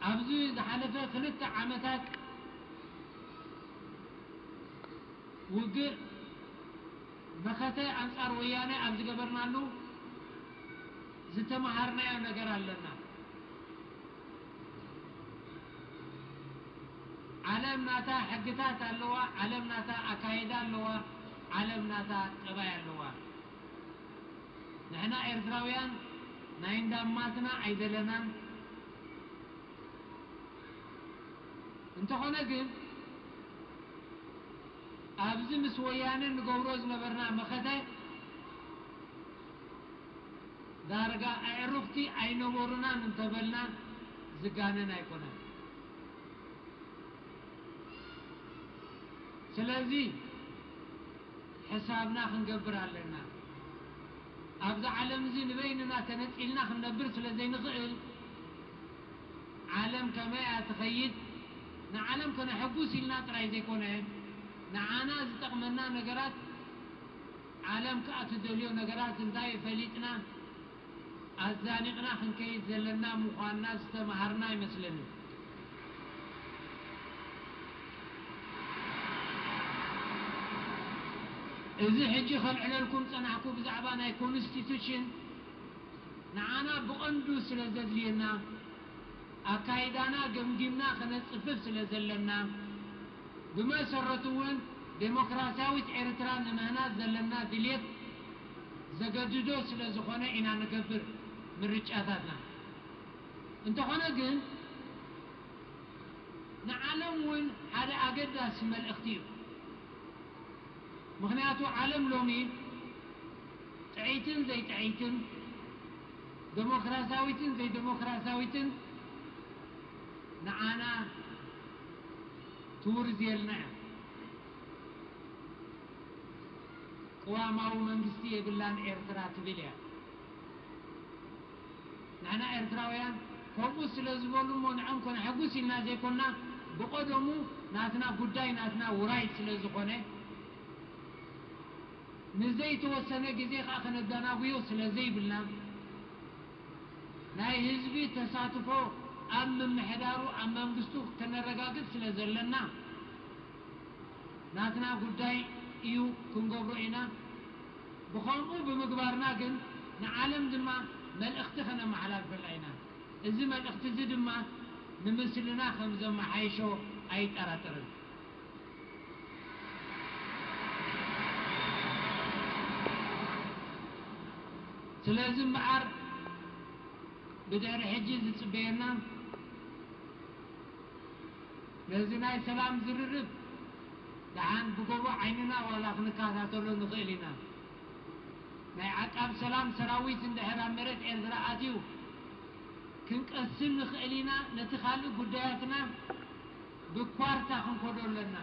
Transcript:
ኣብዚ ዝሓለፈ ክልተ ዓመታት ውግእ መኸተ ኣንጻር ወያነ ኣብ ዝገበርናሉ ዝተመሃርናዮ ነገር ኣለና። ዓለም ናታ ሕግታት ኣለዋ፣ ዓለም ናታ ኣካይዳ ኣለዋ፣ ዓለም ናታ ጠባይ ኣለዋ። ንሕና ኤርትራውያን ናይ እንዳማትና ኣይደለናን። እንተኾነ ግን ኣብዚ ምስ ወያነ ንገብሮ ዝነበርና መኸተ ዳርጋ ኣዕሩኽቲ ኣይነበሩናን እንተበልና ዝጋነን ኣይኮነን። ስለዚ ሕሳብና ክንገብር ኣለና። ኣብዚ ዓለም እዚ ንበይንና ተነጺልና ክንነብር ስለ ዘይንኽእል፣ ዓለም ከመይ እያ ትኸይድ፣ ንዓለም ከነሐጉስ ኢልና ጥራይ ዘይኮነ፣ ንዓና ዝጠቕመና ነገራት፣ ዓለም ከኣ ትደልዮ ነገራት እንታይ እዩ ፈሊጥና፣ ኣዛኒቕና ክንከይድ ዘለና ምዃንና ዝተምሃርና ይመስለኒ። እዚ ሕጂ ከልዕለልኩም ጸናሕኩ ብዛዕባ ናይ ኮንስቲቱሽን ንዓና ብቐንዱ ስለ ዘድልየና፣ ኣካይዳና ገምጊምና ከነጽፍፍ ስለ ዘለና፣ ብመሰረቱ እውን ዴሞክራሲያዊት ኤርትራ ንምህናጽ ዘለና ድልየት ዘገድዶ ስለ ዝኾነ ኢና ንገብር ምርጫታትና። እንተኾነ ግን ንዓለም እውን ሓደ ኣገዳሲ መልእኽቲ እዩ። ምኽንያቱ ዓለም ሎሚ ጥዕይትን ዘይጥዕይትን፣ ዴሞክራሲያዊትን ዘይዴሞክራሲያዊትን ንዓና ትውርዝየልና እያ። ቅዋማዊ መንግስቲ የብላን ኤርትራ ትብል እያ። ንሕና ኤርትራውያን ከምኡ ስለ ዝበሉ እሞ ንዕኦም ከነሐጉስ ኢልና ዘይኮና፣ ብቐደሙ ናትና ጉዳይ ናትና ውራይ ስለ ዝኾነ፣ ንዘይተወሰነ ግዜ ከኣ ከነደናጉዮ ስለ ዘይብልና፣ ናይ ህዝቢ ተሳትፎ ኣብ ምምሕዳሩ ኣብ መንግስቱ ከነረጋግጽ ስለ ዘለና፣ ናትና ጉዳይ እዩ፣ ክንገብሮ ኢና። ብኸምኡ ብምግባርና ግን ንዓለም ድማ መልእኽቲ ከነመሓላልፈላ ኢና። እዚ መልእኽቲ እዚ ድማ ንምስልና ከም ዘመሓይሾ ኣይጠራጠርን። ስለዚ እምበኣር ብድሕሪ ሕጂ ዝጽበየና ነዚ ናይ ሰላም ዝርርብ ደሓን ብጎቦ ዓይንና ዋላ ክንከታተሎ ንኽእል ኢና። ናይ ዓቃብ ሰላም ሰራዊት እንድሕር ኣብ መሬት ኤርትራ ኣትዩ ክንቀስን ንኽእል ኢና። ነቲ ካልእ ጉዳያትና ብኳርታ ክንከዶ ኣለና።